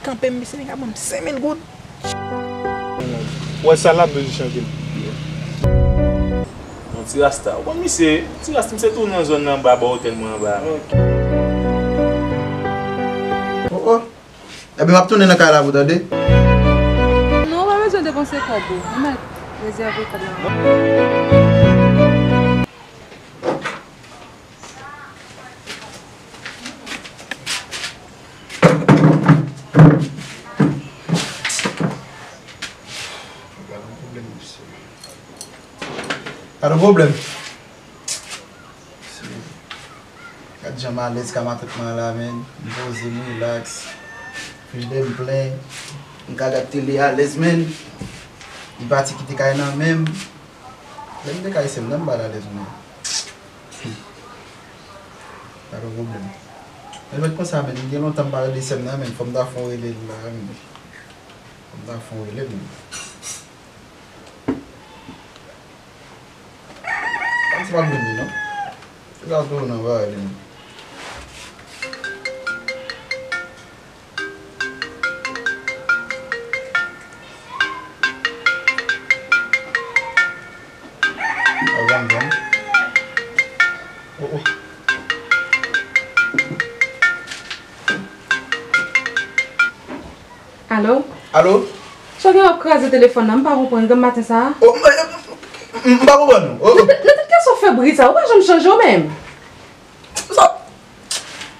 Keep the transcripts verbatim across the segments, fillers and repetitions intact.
kanpe m, misye vin ka ban m senk mil goud. Ou wè sa l ap bezwen chanje l. Yon ti rasta. Ou konn misye, ti rasta, misye tou nan zòn nan anba bò otèl mwen anba. Oh, oh. Ebyen, m ap tounen nan kay la pou tande. Non, ou pa bezwen depanse kòb ou. Ou mèt rezève kòb la. Pa gen pwoblèm. Gad jan m alèz ka matant mwen la, menn. M poze, m rilaks. Frijidè m plen. M ka gad tele alèz, menn. Li pati kite kay nan men m. Lè m te kay sè m nan, m pa t alèz, menn. Pa gen pwoblèm. Men mèt konsa, menn. M gen lontan m pa tande sè m nan, menn. Fò m ta fè yon rele l la, menn. Fò m ta fè yon rele l, menn. Kòmsi m ap jwenn li, non? Se sa tou nan bagay li, non. Avan, avan. Oh, oh. Alo? Alo? Sa w gen w ap kraze telefòn nan, m pa konprann granm maten sa a. Oh, m, m, m pa konprann ou. Oh, oh. Nan, nan tèt kiyès ou fè bri sa? Ou pa janm chanje w menm. Sa,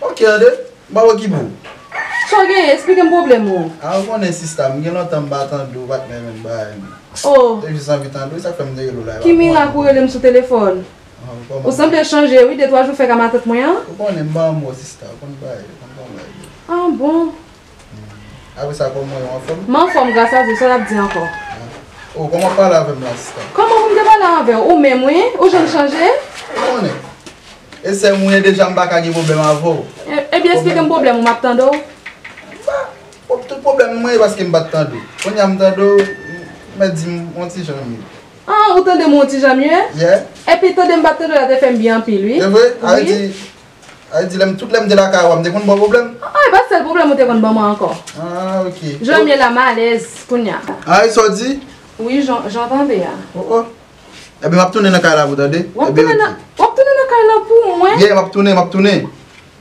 ok, tande. M pa okipe w. Sa w genyen? Esplike m pwoblèm ou. A, ou konnen, sista, m gen lontan m pa tande w, patnè, menm bagay, menm. Oh. Te jis anvi tande w, sa k fè m te rele w la. Ki mirak ou rele m sou telefòn? Ah, ou kòman? Ou sanble chanje, wi, de twa jou fè ka matant mwen an. Ou konnen m pa anmò, sista, ou konn bagay, ou konn kòman bagay ye. Ah, bon? Hmm. Apre sa, kòman w ye, w anfòm? M anfòm, gras a Dye, sa w ap di ankò? Ah. Oh, kòman w ap pale avè m la, sista? Kòman pou m te pale avè w? Ou menm, wi, ou janm chanje? Ou konnen. E sè m ou ye deja, m pa ka gen pwoblèm avè w. E, ebyen, esplike m pwoblèm ou, m ap tande w. M pa, tout pwoblèm mwen, e paske m pa t tande w. Kounye a m tande w, m mèt di m yon ti jan mye. Ah, ou tande m yon ti jan mye? Yeah. Epi tande m pa t tande w la te fè m byen anpil, wi. Se vre? Wi. A vle di, a vle di, lè m, tout lè m te lakay ou a, m te konn ba w pwoblèm? Ah, ah, e pa sèl pwoblèm ou te konn ban mwen ankò. Ah, ok. Jan mye la, m alèz kounye a. Ah, e sa w di? Wi, jan, jan w tande a. Oh, oh. Ebyen, m ap tounen nan kay la pou tande. W ap tounen nan, w ap tounen nan kay la pou mwen? Yeah, m ap tounen, m ap tounen.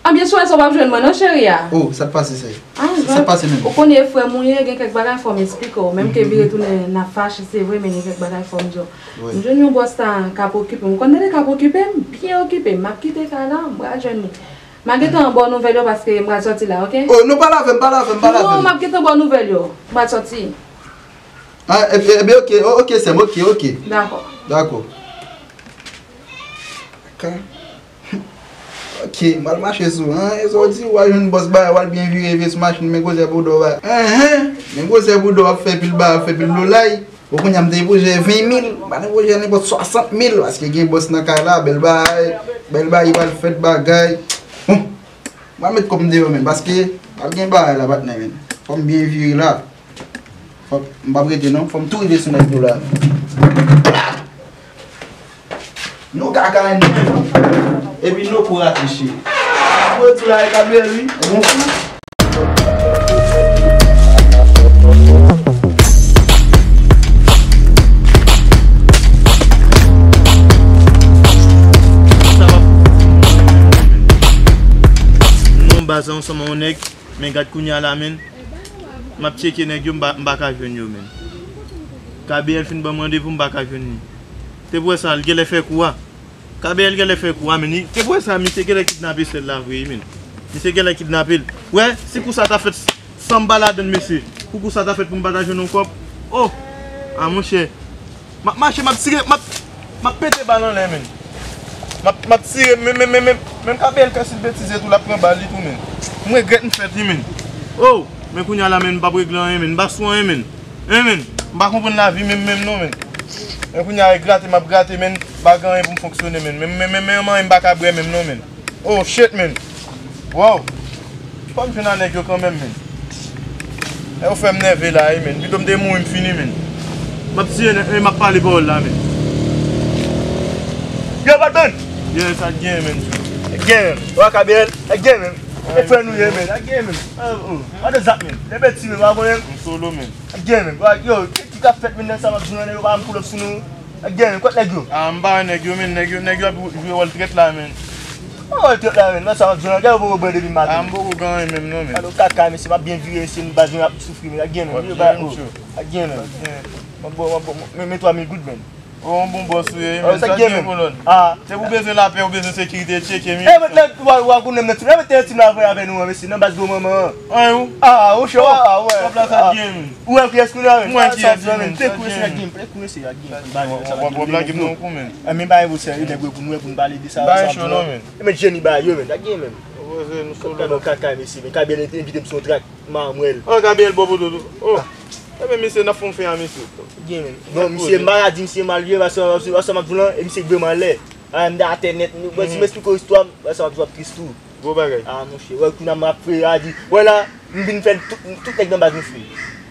Anbyen, sou sa w ap jwenn mwen, non, cheri a. Oh, sa k pase, sè? Ah, sa k pase menm? Ou konnen e frè m ou ye, gen kèk bagay fò m esplike w. Menm ke vire tounen n ap fache, se vre, men gen kèk bagay fò m di w. Wi. M jwenn yon bòs la k ap okipe m. Ou konn tande k ap okipe m? Byen okipe. M ap kite kay la, m pral jwenn li. M a gentan ba w nouvèl yo paske m pral sòti la, ok? Oh, non, pale avè m, pale avè m, pale avè m. Non, m ap gentan ba w nouvèl yo. M pral sòti. Ah, e, e, ebyen, ok, o-, ok, sè m, ok, ok. Dakò. Dakò. Ka. Ok, m al mache sou, hein, e sa w di, w al jwenn bòs bagay, w al byen vire, vire sou machin, men gwosè boudò bagay. Enhen, men gwosè boudò ap fè pil bagay, ap fè pil lolay. Bon, kounye a m te pwojè ven mil, m pa nan pwojè nenpòt swasant mil, paske gen bòs nan kay la, bèl bagay, bèl bagay, pral fèt bagay. Bon, m pral met kò m deyò, menn, paske pral gen bagay la, patnè, menn. Fò m byen vire la. Fò m, m p ap rete non, fò m tou rive sou nèg yo la. Nou kaka enn menm. Epi nou kou rache. Mwen tou la e Gabriel wi. Bon kou. Non, baz ansanm yon nèg, men gad kounye a la, menn. M ap tcheke nèg yo, m pa, m pa ka jwenn yo, menn. K B L fin ban m randevou, m pa ka jwenn li. Te pou wè sa, l genlè fè kou a. K B L genlè fè kou a, menn. Li, te pou wè sa, misye genlè kidnape sè l la vre, menn. Misye genlè kidnape l. Wè, si kou sa ta fèt san m pa ladann, mesye. Pou kou sa ta fèt pou m pa ta jwenn yon kòb. Oh! A, monchè. M ap mache, m ap tire, m ap, m ap pete bal anlè, menn. M ap, m ap tire, men, men, men, men, menm K B L, kan si l betize tou, l ap pran bal li tou, menn. M regrèt m fè li, menn. Oh, men kounye a la, menn, m p ap regle anyen, menn. M pa sou anyen, menn. Hein, menn. M pa konprann lavi menm, menm non, menn. Men kounye a, e grate, m ap grate, menn. M pa gen anyen pou m fonksyone, menn. Men, men, men, men, men, m pa ka bwè menm non, menn. Oh shit, man. Wow. Fò m jwenn a nèg yo kanmenm, man. Nèg yo fè m nève la, wi, man. Pito m te mouri, m fini, man. M ap tiye nèg, men m ap pale pawòl la, man. Yo, Batman! Yo, sa t gen, man. Gen, man. Wa K B L, gen, man. E frè nou ye, men. Ak gen, men. Ah, oh. What is that, men? Lè bèt ti, men, pa konnen. M solo, men. Ak gen, men. Yo, ki, ki k ap fèt, men, nan sa m ap di nou, nèg yo pa m pull up sou nou. Ak gen, men. Kot nèg yo? Ah, m pa wè nèg yo, men. Nèg yo, nèg yo ap jwe wòl trèt la, men. Wòl trèt la, men. Nan sa m ap di nou, nèg yo poko bwè depi maten. Ah, m poko gen anyen menm, non, men. Alò, kaka, mesye, m ap byen vire, se m pa jwenn ap soufri, men. Ak gen, men. Yo pa, oh. Ak gen, men. M ap bwè, m ap bwè, men, men twa mil goud, men. Oh, yon bon bòs ou ye, men. Sa k gen, men? Ah. Se pou bezwen lapè, ou bezwen sekirite, tcheke, men. E, men, nèg, w a, w a konnen m nan tim, e, men, te nan tim la avè, avè nou an, mesye, nan baz gwo manman an. An, ou? Ah, ou cho, ah, wè. Kòb la sa gen, men. Ou wè kiyès kounye a, men? Mwen kiyès, men. Te kounye se ak gen, te kounye se ak gen. Wap lage m nan yon kou, men. E, men, ba yo serye, nèg, pou nou, pou nou pale de sa, sa, non, men. E, men, Jenny ba yo, men, sa k gen, men. Kòb la nan kaka, mesye, men, Gabriel te envite m sou yon trak, m a mwèl. Oh, Gabriel, bon, bon, bon, bon. Oh. Ebyen, mesye, n ap fè yon fen a, mesye. Gen, men. Bon, misye maladi, misye mal ye, paske, paske, paske m ap di w lan, e misye vrèman anlè. A, m te atè nèt, nou, bon, si m eksplike w istwa m, paske m ap di w ap tris tou. Gwo bagay. A, monchè, wè, kounye a m ap fè, a di, wè la, m vin fè tout, tout nèg nan baz nou fè.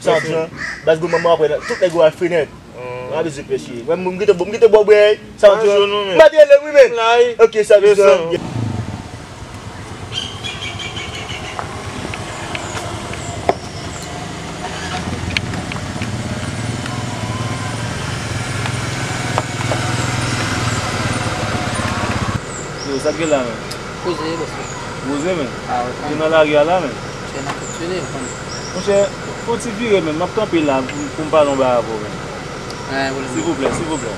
Sa m ap di w lan, baz gwo manman apre la, tout nèg yo al fè nèt. M ap bezwen pèse. Wè, m, m gentan, m gentan bò bwè, sa m ap di w lan. M ap rele, wi, men. Ok, sa m ap di w lan. Yo, sa k gen la, men? Poze, bòs mwen. Poze, men? Ah, wi. Yo nan lari a la, men? Monchè, n ap fonksyone, ou konnen. Monchè, fè yon ti vire, men. M ap kanpe la pou, pou m pale yon bagay avè w, men. Silvouplè, silvouplè.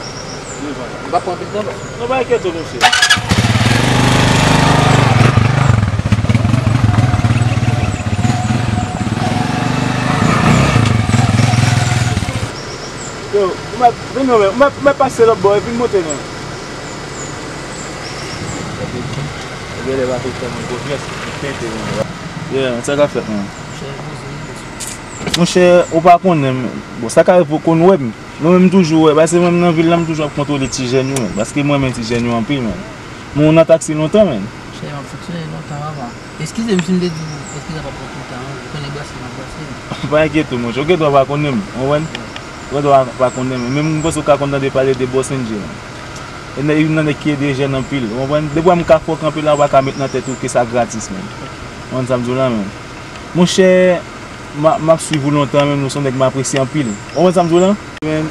Devan. M p ap pran anpil tan, bòs. Non, pa enkyete w, mesye. Yo, ou mèt, vin non, men, ou mèt, ou mèt pase lòt bò, epi m monte, men. Genlè pa fè moun konfyans, li tente moun. Yeah, sa k ap fèt, man? Monchè, ou pa konnen m. Bon, sa ka rive ou konn wè m. Mwen menm m toujou wè, paske mwen menm nan vil la, m toujou ap kontwole ti jèn yo, men. Paske mwen renmen ti jèn yo anpil, men. Mwen nan taksi lontan, men. Monchè, m ap fonksyone lontan, papa. Eskize m si m te di w, eskize m p ap pran tout tan, ou konnen brase m ap brase. Pa enkyete w, monchè. Ou gendwa pa konnen m, ou konprann? Ou gendwa pa konnen m. Men m panse ou ka konn tande pale de Boss N J, men. E nèg, youn nan nèg ki ede jèn anpil, ou konprann? Depi w wè m ka fè w kanpe la, ou pa ka met nan tèt ou ke sa gratis, men. Ou konprann sa m di w la, men? Monchè, m a, m ap swiv ou lontan, men ou se yon nèg m apresye anpil. Ou konprann sa m di w la? Men,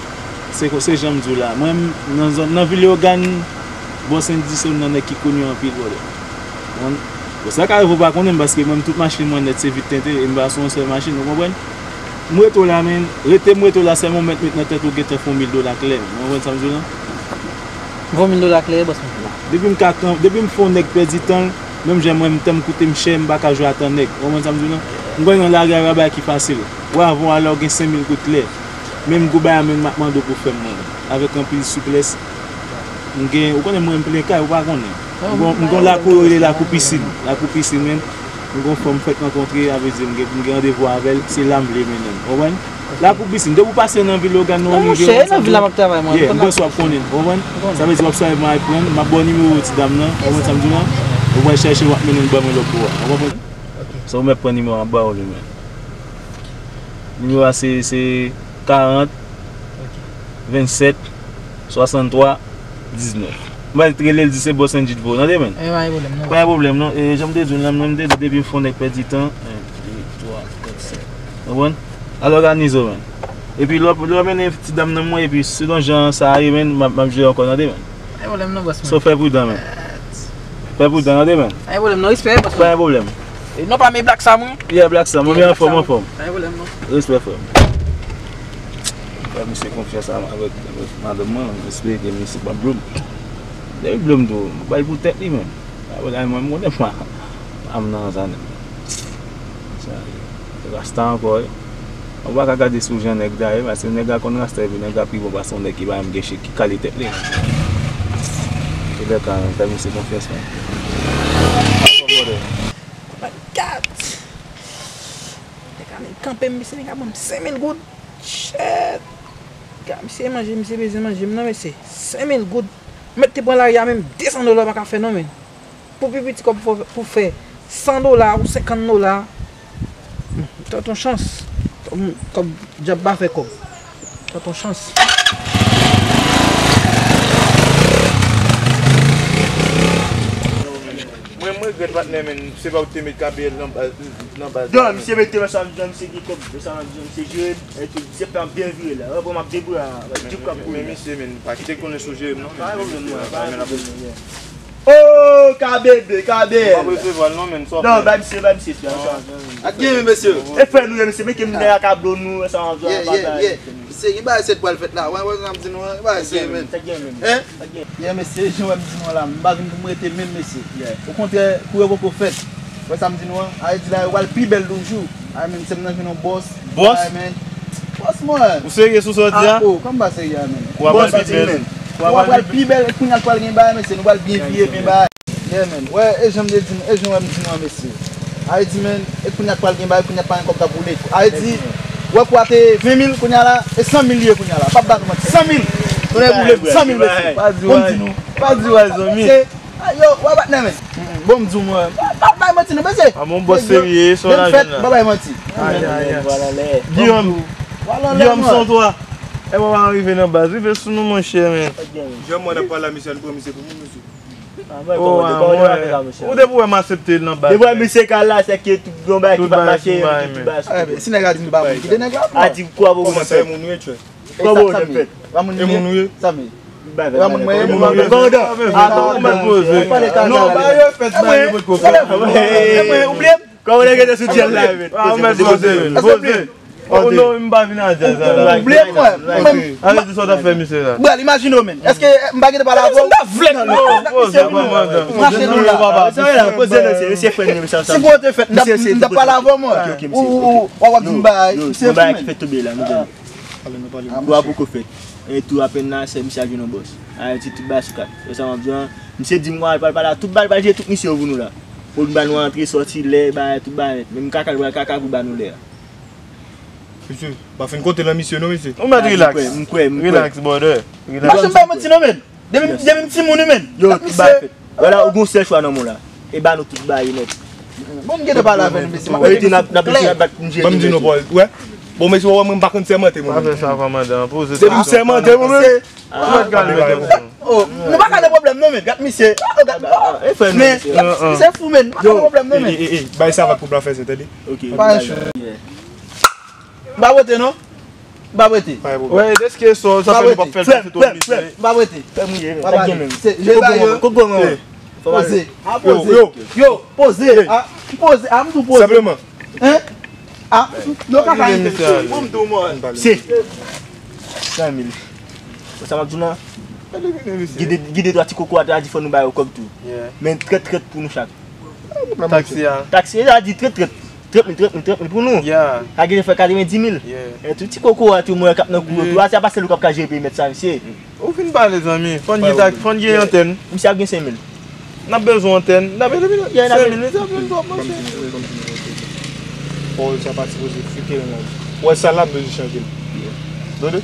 se, se jan m di w la. Mwen, m, nan zòn, nan vil Leyogàn, Boss N J se youn nan nèg ki koni anpil, brother. Ou konprann? Bon, sa ka rive ou pa konnen m, paske mwen, m tout machin mwen nèt, se vit tente, e m pa sou yon sèl machin, ou konprann? M rete w la, men, rete m rete w la, sèlman ou mèt met nan tèt ou gentan fè yon mil dola klè, men. Ou konprann sa m di w la? Fè yon mil dola klè, bòs mwen. Depi m ka kan-, depi m fè yon nèg pèdi tan l, menm jan mwen, m tan m koute m chè, m pa ka jwe atan nèg. Ou konprann sa m di w la? M konn nan lari a, yon bagay ki fasil. Ou avè w alè w gen senk mil goud klè. Menm gwo bagay a menm m ap mande w pou fè m, mwen. Avèk anpil siplès. M gen, ou konnen mwen m plen kay, ou pa konnen. M gon, m gon lakou yo rele lakou pisin. Lakou pisin, men. M gon fanm m fèk rankontre, a vle di m gen, m gen randevou avè l, se la m vle mennen l. Ou konprann? Lakou pisin, depi w pase nan vil Leyogàn, ou rive, ou konn sa m di w lan. Yeah, m panse w ap konnen, ou konprann? Sa vle di w ap swiv mwen al pran l, m ap ba w nimewo ti dam nan, ou konprann sa m di w lan? Ou pral chèche, w ap mennen l ban mwen lòt bò a, ou konprann? Sa ou mèt pran nimewo a, m ap ba w li, men. Nimewo a se, se karant, vennsèt, swasanntwa, diznèf. M pral rele l di se Boss N J t voye w, tande, men. E, pa gen pwoblèm, non. Pa gen pwoblèm, non. E, jan m te di w lan, mwen, m te di depi m fè yon nèg pèdi tan, en, de, twa, kat, senk. Ou konprann? Al òganize w, men. Epi lè w, lè w mennen ti dam nan mwen, epi selon jan sa a ye, men, m ap, m ap jere ankò, tande, men. Pa gen pwoblèm, non, bòs mwen. So, fè pridan, men. Fè pridan, tande, men. Pa gen pwoblèm, non, respè, bòs mwen. Pa gen pwoblèm. E non pa men Black Sam, wi. Yeah, Black Sam, mwen anfòm, anfòm. Pa gen pwoblèm, non. Respè, frè m. Fè misye konfyans a-, avèk, avèk madanm mwen, m espere ke misye p ap dlo m. Depi dlo m tou, bay pou tèt li menm. Apre la, mwen, m konnen pa, pa m nan sa nèt. Sa, rasta ankò, wi. Ou pa ka gade sou jan nèg la ye, paske nèg la konn rasta, epi nèg la pi bon pase yon nèg ki pa menm gen chik, ki kale tèt li. Se lè ka fè misye konfyans, man. Ankò, brother. My God! Nèg la menm kanpe m, misye, nèg la ban m senk mil goud. Shit! Gad, misye manje, misye bezwen manje m nan, mesye. Senk mil goud. Mèt te pran lari a menm, de san dola pa ka fè non, men. Pou pi piti kòb pou, pou fè san dola ou senkant dola. Hmm, tante yon chans. Kòb, kòb dyab pa fè kòb. Tante yon chans. Regrèt patnè, men se pa ou te met K B L nan baz, nan baz. Non, misye mete m ansanm, misye gen kòb, ansanm, misye jere m, epi misye fè m byen vire la. Wè, bon, m ap deboule la, djip k ap boule la. Men misye, men, pa kite l konnen si w jere m, non. Pa gen pwoblèm, non, pa gen pwoblèm, non. Oh, K B B, K B L. M ap resevwa l, non, men, sa w fè. Non, bay misye, bay misye, frè, ansanm. Ak gen, mesye. E frè nou ye, mesye, men ke m nèg ak ablo nou, ansanm, bagay. Mesye, gen bagay sèt pral fèt la. Wè, wè, sa m di nou an, gen bagay serye, men. Sa gen, men. Hein? Sa gen. Yeah, mesye, jan w wè m di nou an la, m pa vin pou m rete menm, mesye. Yeah. Okontrè, kouri poko fèt. Wè sa m di nou an, a vle di la, yo pral pi bèl toujou. Ay, men, se m nan jwenn yon bòs. Bòs? Ay, men. Bòs, mwen. Ou serye sou sa w di a? Ah, oh, kòman m pa serye a, men? Ou ap pral pi bèl. Ou ap pral pi bèl, e kounye a l pral gen bagay, mesye, nou pral byen vire, byen bagay. Yeah, man. Wè, e jan m te di nou, e jan w wè m di nou an, mesye. A vle di, man, e kounye a k pral gen bagay, kounye a k pa gen kòb k ap woule. A vle di, wè kou a te ven mil, kounye a la, e san mil li ye kounye a la. P ap ba nou manti. San mil! Tonnè boule m, san mil, mesye. Pa di w a, pa di w a, zanmi. Se, a, yo, wè, patnè, man. Bon, m di w, mwen, pa, pa bay manti, non, mesye. A, bon, bòs serye, se yon lajan la. Bèl fèt, pa bay manti. Ay, ay, ay. Guillaume, Guillaume, son twa. E, mwen pa rive nan baz, rive sou nou, monchè, men. Jan mwen ap pale a misye, al pran misye pou mwen, mesye. Ah, mwen, oh, kòman, ah, kòman, mwen, kòman, kòman, ou te pou wè m aksepte l nan baz. Depi misye ka la, se ke tout yon bagay ki pa mache, ki bay sou. Eh ben, si nèg la di m pa moun, kite nèg la. A di kwa pou. Kòman sa, e moun ou ye, tchè? Kòman ou fèt? Pa moun ou ye? Sa m ye. Pa moun mwen ye, pa moun mwen. Ah, kòman ou mèt poze? Non, ba yo fèt, ba yo potko fèt. Ou bliye m? Kòman nèg rete sou djèl la, men? Ah, ou mèt poze, men. Poze. Oh, non, m pa vin a djèl sa la. Ou bliye m, mwen. Mwen. Ale di sa w t ap fè misye la. Bral, imajine w, men. Èske m pa gentan pale avè w? M ta vle. Non, non, poze, papa, madan. Mache nou la. Sa la, poze, non, se, se frè m, sa, sa. Si pou te fèt, m t ap, m t ap pale avè w, mwen. Ok, ok, misye, ok. Ou, ou, w ap di m bagay, misye fou, men. Ki fèt tonbe la, nou jwenn. Kou a poko fèt. E tou apèn la, se misye ap jwenn yon bòs. A, ti tout bagay sou kat. E sa m ap di an, misye di m, wa, pral pale a tout bagay, pral jere tout misye yo pou nou la. Pou l ba nou antre, sòti, lè, bagay, tout bagay nèt. Menm kaka, l pral kaka pou ba nou lè a. Mesye, pa fin konte nan misye non, mesye. Ou mèt relax. M kwè, m kwè, m kwè. Relax, brother. Relax. Mache m bay manti non, men. Depi, depi m timoun, men. Yo, tout bagay fèt. Vwala, ou gon sèl chwa nan mond la. E ba nou tout bagay nèt. Bon, m gentan pale avè nou, mesye. M ap rete n ap, n ap klè. Ban m di nou, Paul. Wè. Bon, mesye, wè, mwen, m pa konn sèmante, mwen. Pa fè sa, kòmandan. Poze sa. Depi m sèmante, mwen, men. Ah, ou mèt kalme tèt ou. Oh, nou pa ka gen pwoblèm non, men. Gad misye. Oh, gad. Ah, ah, e fè nou, men, mesye. Misye fou, men. Pa ka gen pwoblèm non, men. Eh, eh, eh, bay sa va koup la fè, se tande. Ok. Pa yon chou. M pa rete non. M pa rete. Wè, deske sa, sa fè nou p ap fè l pase twòp misye. M pa rete. Fè mouye, men. Sa gen menm. Se, je ba yo. Poze. A, poze. Yo, yo. Yo, poze. A, poze. A, m tou poze. Senpleman. Hein? A, nou ka ka rete. Bon, m tou, mwen. Se. San mil. Sa m ap di w nan? Gide, gide dwa ti koko a, te a di fò nou ba yo kòb tou. Men trèt, trèt pou nou chak. Taksi a. Taksi a di trèt, trèt. Trèt mil, trèt mil, trèt mil pou nou. Ka gen fè katrevendis mil. E tou ti koko a tou mwen k ap nan kou yo tou. A, se pa sèl ou k ap ka jere perimèt sa, mesye. Ou fin pale, zanmi. Fò n gen tak, fò n gen antèn. Misye ap gen senk mil. N ap bezwen antèn. N ap bezwen senk mil, misye ap jwenn twòp, monchè. Pawòl sa pa sipoze fite nan la vi. Wè sa l ap bezwen chanje l. Tande?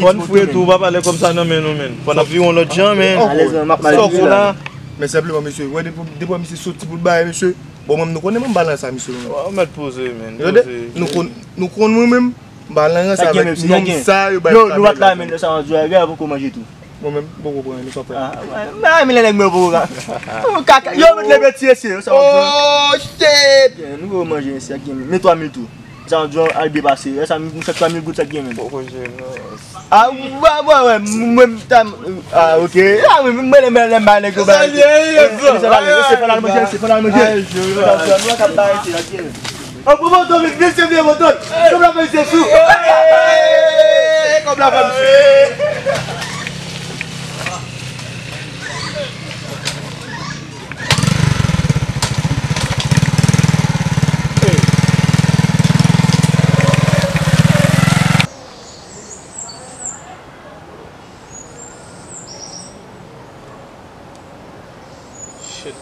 Fò n fouye tou, pa pale kòmsa nan men nou, men. Fò n ap viwon lòt jan, men. Stòk ou la. Men senpleman, mesye, wè depi, depi misye soti pou l bay, mesye. Bon, mwen, nou konnen mwen ba lan sa, misye, mwen. Ou mèt poze, men. Tande? Nou konn, nou konn mwen menm, m ba lan sa avèk nonm sa yo bay. Yo, nou pa t la, men, sa, ann di, gade, poko manje tou. Mwen menm, m poko pran, nou pa pran. Ah, wè, men, men, lè nèg mwen poko ka. Kaka, yo, met le beti, mesye, sa, oh, shit! Nou poko manje, mesye, ak gen, men twa mil tou. Sa, ann di, al byen pase, sa, m fè twa mil goud, sa, gen, men. Poko jere, non. Ah, wè, wè, wè, m, mwen, m ta, ah, ok. Ah, wi, mwen, mwen, mwen, mwen, nèg yo ba. Sa liye, ye, sa. Sa liye, se fò n al manje, se fò n al manje. Ay, je, nou ka bay, se la, ok. An, bon, bon, Dominique, mesye, vye, bon, Dominique. Kòb la fè misye sou. Kòb la fè misye. Shit.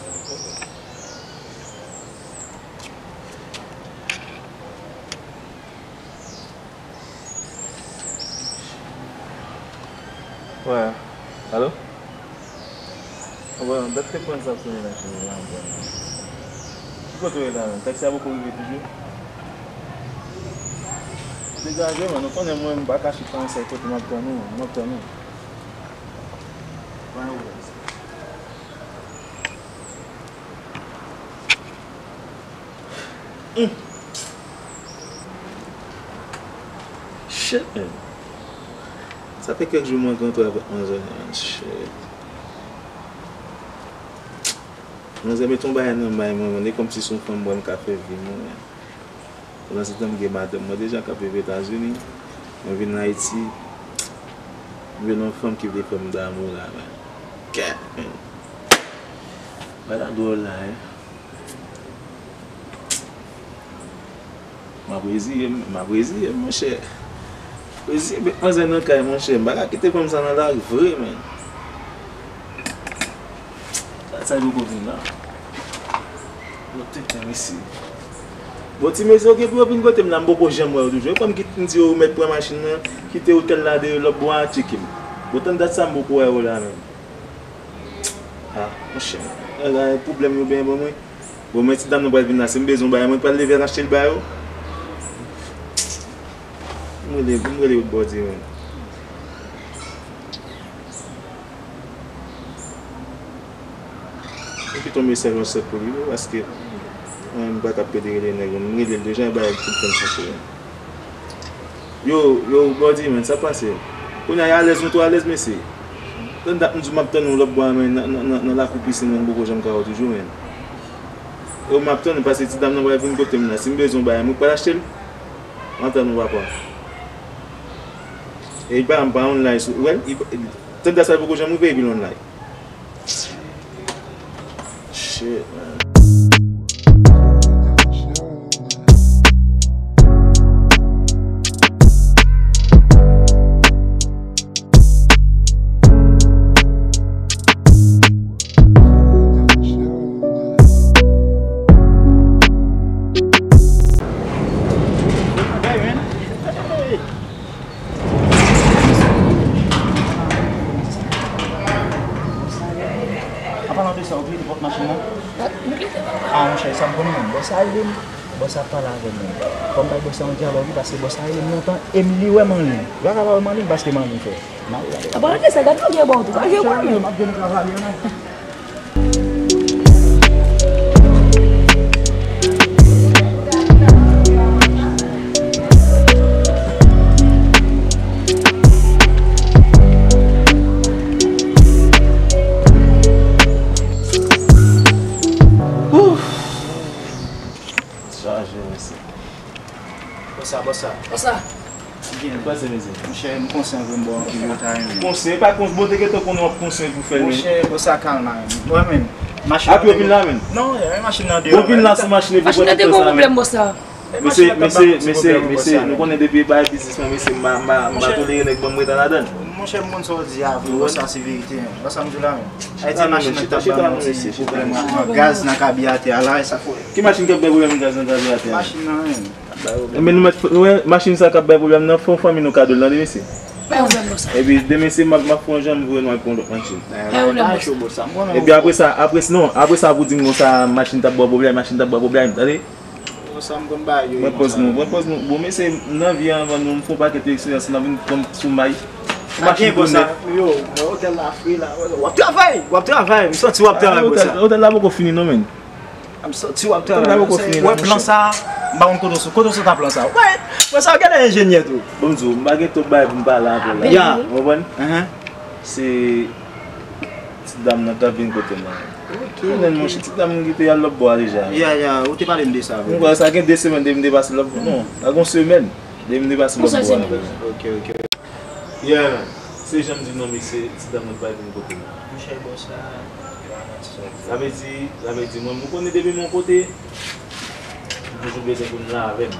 Wè. Alo? Wè, bèt te pran sa sou li la, cheri, la, wè. Ki kote w ye la menm? Taksi a poko rive toujou? Degaje, man, ou konnen mwen, m pa kache pa yon sèl kote, m ap tann ou, m ap tann ou. Pa gen pwoblèm. Shit, man. Sa fè kèk jou mwen rankontre avèk manzè, man. Shit. Manzè met yon bagay nan may mwen, man. E kòmsi se yon fanm mwen ka fè vi mwen, man. Pandan se tan m gen madanm mwen deja k ap viv Etazini. Mwen vin Ayiti. M jwenn yon fanm ki vle fè m damou la, man. Kèt, man. Bagay la dwòl la, hein. M ap reziye m, m ap reziye m, monchè. Reziye met manzè nan kay, monchè. M pa ka kite fanm sa nan lari vre, man. Sa, sa poko vin la. Yo tenten, mesye. Bon, ti mesye, yo gen pou yo vin kote m la, m poko janm wè yo toujou. E kòm ki m di yo, ou mèt pran machin nan, kite otèl la deyò, lòt bò a tcheke m. Bon, tann dat sa, m poko wè yo la, menm. Ah, monchè, ala pwoblèm yo benyen ban mwen. Bon, men ti dam nan pral vin la, si m bezwen yon bagay, mwen pral leve al achte l ba yo. M rele, m rele yo bòdye, menm. Mwen kite yon mesaj WhatsApp pou li, wi, paske mwen, m pa ka pede rele nèg, m rele l deja, e bagay pou l fè m chache, wi. Yo, yo, bòdye, man, sa pase? Kounye a, alèz, nou tou alèz, mesye. Tann dat m di w m ap tann ou lòt bò a, men, nan, nan, nan, nan lakou pisin nan, m poko janm ka wè w toujou, men. Yo, m ap tann ou, paske ti dam nan pral vin kote m la. Si m bezwen yon bagay, mwen pral achte l. M ap tann ou, papa. E li pa, m pa online sou, ou wè l? Tann dat sa, l poko janm rive, epi l online. Shit, man. An palan de sa, ou klite pòt machin nan? Ah, monchè, sa m konn menm. Bòs sa rele m. Bòs sa ap pale avè m menm. Fò m bay bòs sa yon dyalòg, wi, paske bòs sa rele m lontan, e m li wè m anliy. Ou pa ka pa wè m anliy, paske m anliy, frè. An palan de sa, gad yon vye bò tou, pa vye bò menm. M ap jwenn travay, non. Ouf! Chaje, mesye. Bòs sa, bòs sa. Bòs sa. Byen. Pase, mesye. Monchè, m konsyan vre, m ba w anpil retard, men. Konsyan, e pa konsyan, bon, te gentan konnen w ap konsyan pou fè l, men. Monchè, bòs sa kalm la, men. Mwen menm, machin nan deyò. Apre w vin la, men. Non, men machin nan deyò. Ou vin la sou machin epi w pa konprann sa, men. Machin nan deyò, gon pwoblèm, bòs sa. Mesye, mesye, mesye, mesye, nou konnen depi e bagay biznis, men, mesye, m pa, m pa, m pa tolere nèg ban m retard ladan l. Monchè, m konn sa w di a vre, bòs sa se verite, men. Bòs sa m di w la, men. Ayiti, machin nan t ap ba nou ti pwoblèm rapman. Gaz nan kabyatè a la, e sa fè. Ki machin k ap bay pwoblèm gaz nan kabyatè a? Machin nan, men. Enben, nou mèt, nou wè, machin sa k ap bay pwoblèm nan, fè yon fanmi nou kado l, tande, mesye. Bay yon lòt bòs sa. Epi demen se m ap, m ap fè yon jan m voye nou al pran yon lòt machin. Bay yon lòt bòs sa. Epi apre sa, apre, non, apre sa pou di m konsa, machin t ap ba w pwoblèm, machin t ap ba w pwoblèm, tande? Bon, sa m konn ba yo. Pran pòz nou, pran pòz nou. Bon, mesye, m nan vi a, anvan nou, m fè yon pakèt eksperyans, m ap vin pran sou may. Yon machin tou nèf. Yo, men otèl la fre la. W ap travay, w ap travay. M santi w ap travay, bòs sa. Otèl, otèl la poko fini non, men. M santi w ap travay. Otèl la poko fini non, monchè. Wè plan sa, m pa konn kote w sot, kote w sot a plan sa. Wè, wè sa, gade enjenyè tou. Bon, m di w, m pa gen twòp bagay pou m pale avè w la. Ya. Ou konprann? Se ti dam nan k ap vin kote m nan. Ok, ok. Monchè, ti dam nan ki te al lòt bò a deja. Ya, ya, ou te pale m de sa, vre. Mwen kwè sa gen de semèn depi m te pase lòt bò. Non, sa gen yon semèn depi m te pase lòt bò a. Ok, ok. Yeah, man. Se jan m di non, mesye, ti dam nan pa vin kote m. Monchè, bòs la. Sa vle di, sa vle di, mwen, m konnen depi m yon kote, m toujou bezwen pou m la avè m.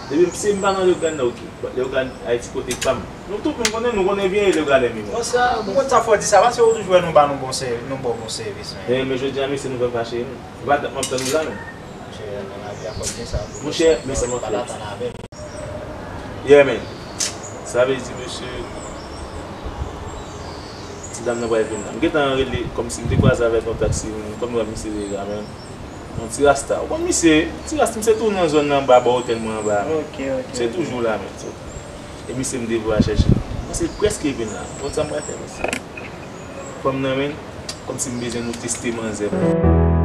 Depi m, si m pa nan Leyogàn nan, oke. Leyogàn Ayiti kote pa m. Nou tout, nou konnen, nou konnen byen Leyogàn nan, men. Bon, sa, m konn sa fò di sa, paske ou toujou wè nou ba nou bon sèvis, nou ba w bon sèvis, men. Eh, men jodi a, mesye, nou fè m fache, non. E pa dat m ap tann ou la, non. Monchè, nan lavi a, fò m di sa, monchè, men sa m ap fè. Yeah, man. Sa vle di, mesye, ti dam nan pral vin la. M gentan rele, kòmsi m te kwaze avèk yon taksi, kòm nou wè misye deja, man. Yon ti rasta. Ou konn misye, ti rasta, misye tou nan zòn nan anba, bò otèl mwen anba. Ok, ok. Misye toujou la, man. E misye m te voye al chèche. Misye prèske vin la. Ou konn sa m pral fè, mesye? Fanm nan, men, kòmsi m bezwen nou teste manzè, man.